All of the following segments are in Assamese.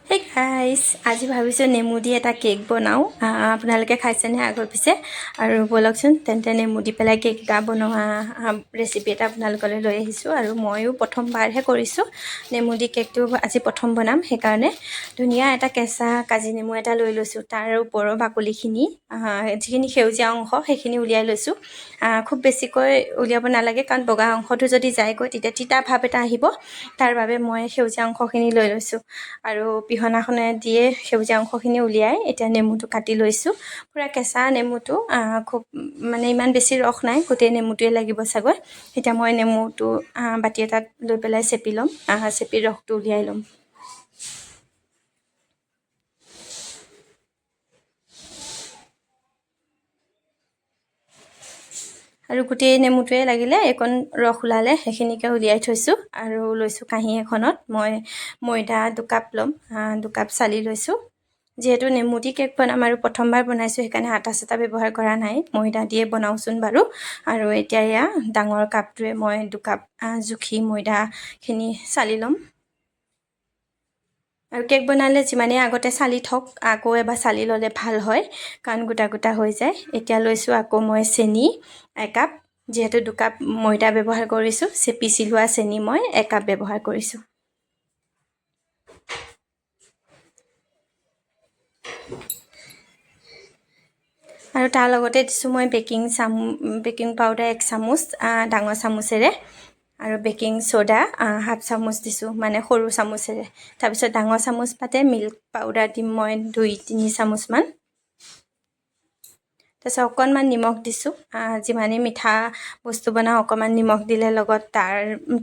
হে গাইছ, আজি ভাবিছোঁ নেমু দি এটা কেক বনাওঁ। আপোনালোকে খাইছেনে আগৰ পিছে? আৰু ব'লকচোন তেন্তে নেমু দি পেলাই কেক এটা বনোৱা ৰেচিপি এটা আপোনালোকলৈ লৈ আহিছোঁ। আৰু ময়ো প্ৰথমবাৰহে কৰিছোঁ নেমু দি কেকটো, আজি প্ৰথম বনাম। সেইকাৰণে ধুনীয়া এটা কেঁচা কাজি নেমু এটা লৈ লৈছোঁ। তাৰ ওপৰৰ বাকলিখিনি, যিখিনি সেউজীয়া অংশ, সেইখিনি উলিয়াই লৈছোঁ। খুব বেছিকৈ উলিয়াব নালাগে, কাৰণ বগা অংশটো যদি যায়গৈ তেতিয়া তিতা ভাৱ এটা আহিব। তাৰ বাবে মই সেউজীয়া অংশখিনি লৈ লৈছোঁ আৰু পিহনাখনে দিয়ে সেউজীয়া অংশখিনি উলিয়াই এতিয়া নেমুটো কাটি লৈছোঁ। পূৰা কেঁচা নেমুটো, খুব মানে ইমান বেছি ৰস নাই, গোটেই নেমুটোৱে লাগিব চাগৈ। এতিয়া মই নেমুটো বাতি এটাত লৈ পেলাই চেপি ল'ম, চেপি ৰসটো উলিয়াই ল'ম। আৰু গোটেই নেমুটোৱে লাগিলে, এইকণ ৰস ওলালে, সেইখিনিকে উলিয়াই থৈছোঁ। আৰু লৈছোঁ কাঁহী এখনত মই ময়দা 2 কাপ ল'ম, 2 কাপ চালি লৈছোঁ। যিহেতু নেমু দি কেক বনাম আৰু প্ৰথমবাৰ বনাইছোঁ, সেইকাৰণে আটা চাটা ব্যৱহাৰ কৰা নাই, ময়দা দিয়ে বনাওঁচোন বাৰু। আৰু এতিয়া এয়া ডাঙৰ কাপটোৱে মই 2 কাপ জুখি ময়দাখিনি চালি ল'ম। আৰু কেক বনালে যিমানেই আগতে চালি থওক, আকৌ এবাৰ চালি ল'লে ভাল হয়, কাৰণ গোটা গোটা হৈ যায়। এতিয়া লৈছোঁ আকৌ মই চেনি 1 কাপ। যিহেতু 2 কাপ ময়দা ব্যৱহাৰ কৰিছোঁ, পিচি লোৱা চেনি মই 1 কাপ ব্যৱহাৰ কৰিছোঁ। আৰু তাৰ লগতে দিছোঁ মই বেকিং পাউডাৰ 1 চামুচ ডাঙৰ চামুচেৰে, আৰু বেকিং চ'ডা হাফ চামুচ দিছোঁ, মানে সৰু চামুচেৰে। তাৰপিছত ডাঙৰ চামুচ পাতে মিল্ক পাউডাৰ দিম মই 2-3 চামুচমান। তাৰপিছত অকণমান নিমখ দিছোঁ। যিমানেই মিঠা বস্তু বনাওঁ, অকণমান নিমখ দিলে লগত তাৰ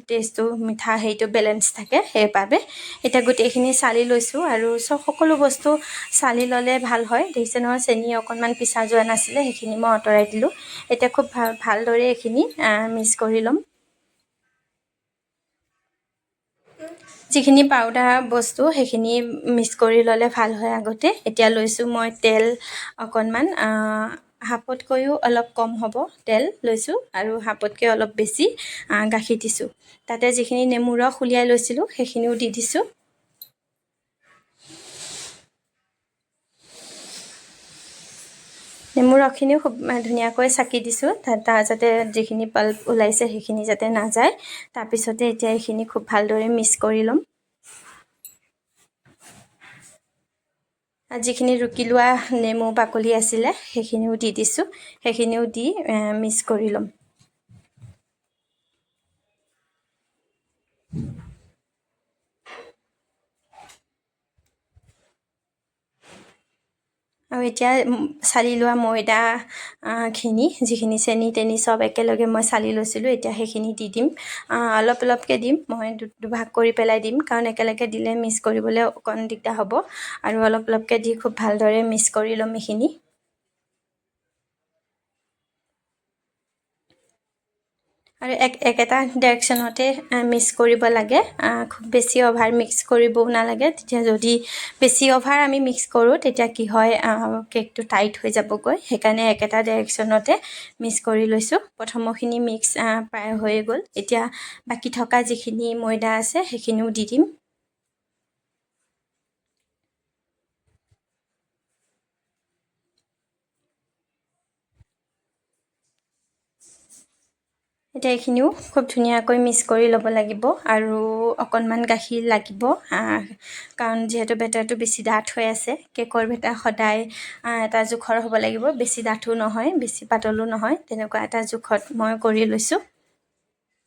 টেষ্টটো, মিঠা হেৰিটো বেলেঞ্চ থাকে, সেইবাবে। এতিয়া গোটেইখিনি চালি লৈছোঁ আৰু চব সকলো বস্তু চালি ল'লে ভাল হয়। দেখিছে নহয়, চেনি অকণমান পিছা যোৱা নাছিলে, সেইখিনি মই আঁতৰাই দিলোঁ। এতিয়া খুব ভাল ভালদৰে এইখিনি মিক্স কৰি ল'ম। যিখিনি পাউডাৰ বস্তু, সেইখিনি মিক্স কৰি ল'লে ভাল হয় আগতে। এতিয়া লৈছোঁ মই তেল অকণমান, হাফতকৈও অলপ কম হ'ব তেল লৈছোঁ আৰু হাফতকৈ অলপ বেছি গাখীৰ দিছোঁ। তাতে যিখিনি নেমু ৰস উলিয়াই লৈছিলোঁ, সেইখিনিও দি দিছোঁ। নেমু ৰসখিনিও খুব ধুনীয়াকৈ চাকি দিছোঁ, তাৰ যাতে যিখিনি পাল্প ওলাইছে সেইখিনি যাতে নাযায়। তাৰপিছতে এতিয়া এইখিনি খুব ভালদৰে মিক্স কৰি ল'ম। যিখিনি ৰুকি লোৱা নেমু বাকলি আছিলে, সেইখিনিও দি দিছোঁ। সেইখিনিও দি মিক্স কৰি ল'ম। আৰু এতিয়া চালি লোৱা ময়দাখিনি, যিখিনি চেনি তেনি চব একেলগে মই চালি লৈছিলোঁ, এতিয়া সেইখিনি দি দিম। অলপ অলপকৈ দিম, মই দুভাগ কৰি পেলাই দিম, কাৰণ একেলগে দিলে মিক্স কৰিবলৈ অকণ দিগদাৰ হ'ব। আৰু অলপ অলপকৈ দি খুব ভালদৰে মিক্স কৰি ল'ম এইখিনি। আৰু একেটা ডাইৰেকশ্যনতে মিক্স কৰিব লাগে, খুব বেছি অভাৰ মিক্স কৰিবও নালাগে। তেতিয়া যদি বেছি অভাৰ আমি মিক্স কৰোঁ, তেতিয়া কি হয়, কেকটো টাইট হৈ যাবগৈ। সেইকাৰণে একেটা ডাইৰেকশ্যনতে মিক্স কৰি লৈছোঁ। প্ৰথমৰখিনি মিক্স প্ৰায় হৈয়ে গ'ল। এতিয়া বাকী থকা যিখিনি ময়দা আছে, সেইখিনিও দি দিম। এতিয়া এইখিনিও খুব ধুনীয়াকৈ মিক্স কৰি ল'ব লাগিব। আৰু অকণমান গাখীৰ লাগিব, কাৰণ যিহেতু বেটাৰটো বেছি ডাঠ হৈ আছে। কেকৰ বেটাৰ সদায় এটা জোখৰ হ'ব লাগিব, বেছি ডাঠো নহয়, বেছি পাতলো নহয়, তেনেকুৱা এটা জোখত মই কৰি লৈছোঁ।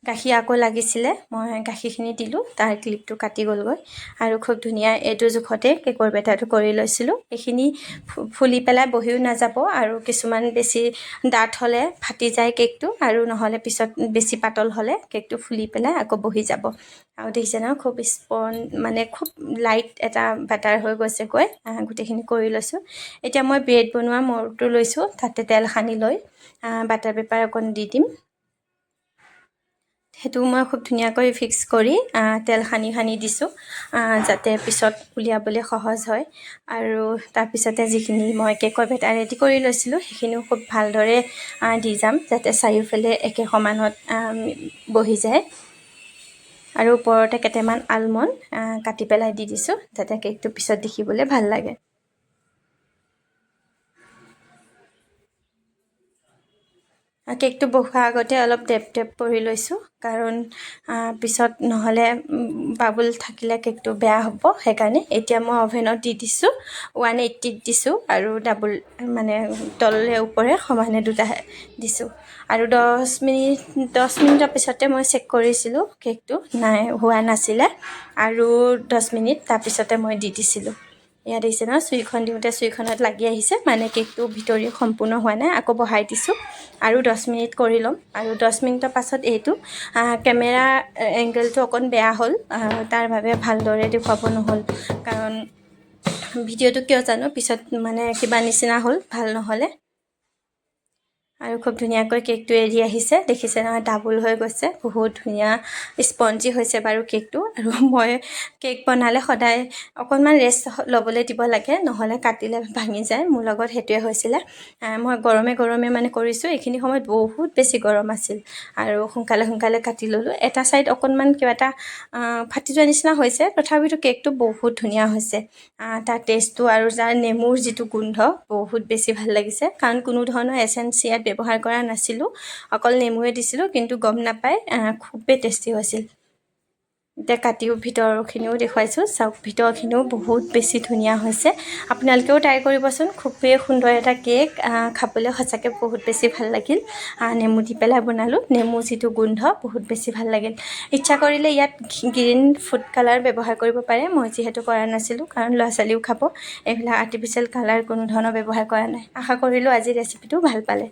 গাখীৰ আকৌ লাগিছিলে, মই গাখীৰখিনি দিলোঁ, তাৰ ক্লিপটো কাটি গ'লগৈ। আৰু খুব ধুনীয়া এইটো জোখতে কেকৰ বেটাৰটো কৰি লৈছিলোঁ। এইখিনি ফুলি পেলাই বহিও নাযাব আৰু কিছুমান বেছি ডাঠ হ'লে ফাটি যায় কেকটো, আৰু নহ'লে পিছত বেছি পাতল হ'লে কেকটো ফুলি পেলাই আকৌ বহি যাব। আৰু দেখিছে নহয়, খুব স্পন, মানে খুব লাইট এটা বেটাৰ হৈ গৈছেগৈ। গোটেইখিনি কৰি লৈছোঁ। এতিয়া মই ব্ৰেড বনোৱা মৰটো লৈছোঁ, তাতে তেল সানি লৈ বাটাৰ পেপাৰ অকণ দি দিম। সেইটো মই খুব ধুনীয়াকৈ ফিক্স কৰি তেল সানি সানি দিছোঁ, যাতে পিছত উলিয়াবলৈ সহজ হয়। আৰু তাৰপিছতে যিখিনি মই কেকৰ বেটাৰ ৰেডি কৰি লৈছিলোঁ, সেইখিনিও খুব ভালদৰে দি যাম, যাতে চাৰিওফালে একে সমানত বহি যায়। আৰু ওপৰতে কেইটামান আলমণ্ড কাটি পেলাই দি দিছোঁ, যাতে কেকটো পিছত দেখিবলৈ ভাল লাগে। কেকটো বহোৱাৰ আগতে অলপ টেপ টেপ কৰি লৈছোঁ, কাৰণ পিছত নহ'লে বাবুল থাকিলে কেকটো বেয়া হ'ব। সেইকাৰণে এতিয়া মই অভেনত দি দিছোঁ, 180ত দিছোঁ আৰু ডাবুল মানে তলে ওপৰে সমানে দুটা দিছোঁ। আৰু 10 মিনিটৰ পিছতে মই চেক কৰিছিলোঁ, কেকটো নাই হোৱা নাছিলে আৰু 10 মিনিট তাৰপিছতে মই দি দিছিলোঁ। ইয়াত দেখিছে ন, চুৰিখন দিওঁতে চুৰিখনত লাগি আহিছে, মানে কেকটো ভিতৰি সম্পূৰ্ণ হোৱা নাই। আকৌ বহাই দিছোঁ আৰু 10 মিনিট কৰি ল'ম। আৰু 10 মিনিটৰ পাছত এইটো কেমেৰা এংগেলটো অকণ বেয়া হ'ল, তাৰ বাবে ভালদৰে দেখুৱাব নহ'ল, কাৰণ ভিডিঅ'টো কিয় জানো পিছত মানে কিবা নিচিনা হ'ল, ভাল নহ'লে। আৰু খুব ধুনীয়াকৈ কেকটো এৰি আহিছে, দেখিছে নহয়, ডাবুল হৈ গৈছে, বহুত ধুনীয়া স্পঞ্জি হৈছে বাৰু কেকটো। আৰু মই কেক বনালে সদায় অকণমান ৰেষ্ট ল'বলৈ দিব লাগে, নহ'লে কাটিলে ভাঙি যায়। মোৰ লগত সেইটোৱে হৈছিলে। মই গৰমে গৰমে মানে কৰিছোঁ, এইখিনি সময়ত বহুত বেছি গৰম আছিল আৰু সোনকালে সোনকালে কাটি ল'লোঁ। এটা ছাইড অকণমান কিবা এটা ফাটি যোৱা নিচিনা হৈছে, তথাপিতো কেকটো বহুত ধুনীয়া হৈছে। তাৰ টেষ্টটো আৰু তাৰ নেমুৰ যিটো গোন্ধ, বহুত বেছি ভাল লাগিছে, কাৰণ কোনো ধৰণৰ এচেঞ্চ ইয়াত ব্যৱহাৰ কৰা নাছিলোঁ, অকল নেমুৱে দিছিলোঁ, কিন্তু গম নাপায়, খুবেই টেষ্টি হৈছিল। এতিয়া কাটিও ভিতৰখিনিও দেখুৱাইছোঁ, চাওক, ভিতৰখিনিও বহুত বেছি ধুনীয়া হৈছে। আপোনালোকেও ট্ৰাই কৰিবচোন, খুবেই সুন্দৰ এটা কেক, খাবলৈ সঁচাকৈ বহুত বেছি ভাল লাগিল। নেমু দি পেলাই বনালোঁ, নেমু যিটো গোন্ধ, বহুত বেছি ভাল লাগিল। ইচ্ছা কৰিলে ইয়াত গ্ৰীণ ফুড কালাৰ ব্যৱহাৰ কৰিব পাৰে। মই যিহেতু কৰা নাছিলোঁ, কাৰণ ল'ৰা ছোৱালীও খাব, এইবিলাক আৰ্টিফিচিয়েল কালাৰ কোনো ধৰণৰ ব্যৱহাৰ কৰা নাই। আশা কৰিলোঁ আজি ৰেচিপিটো ভাল পালে।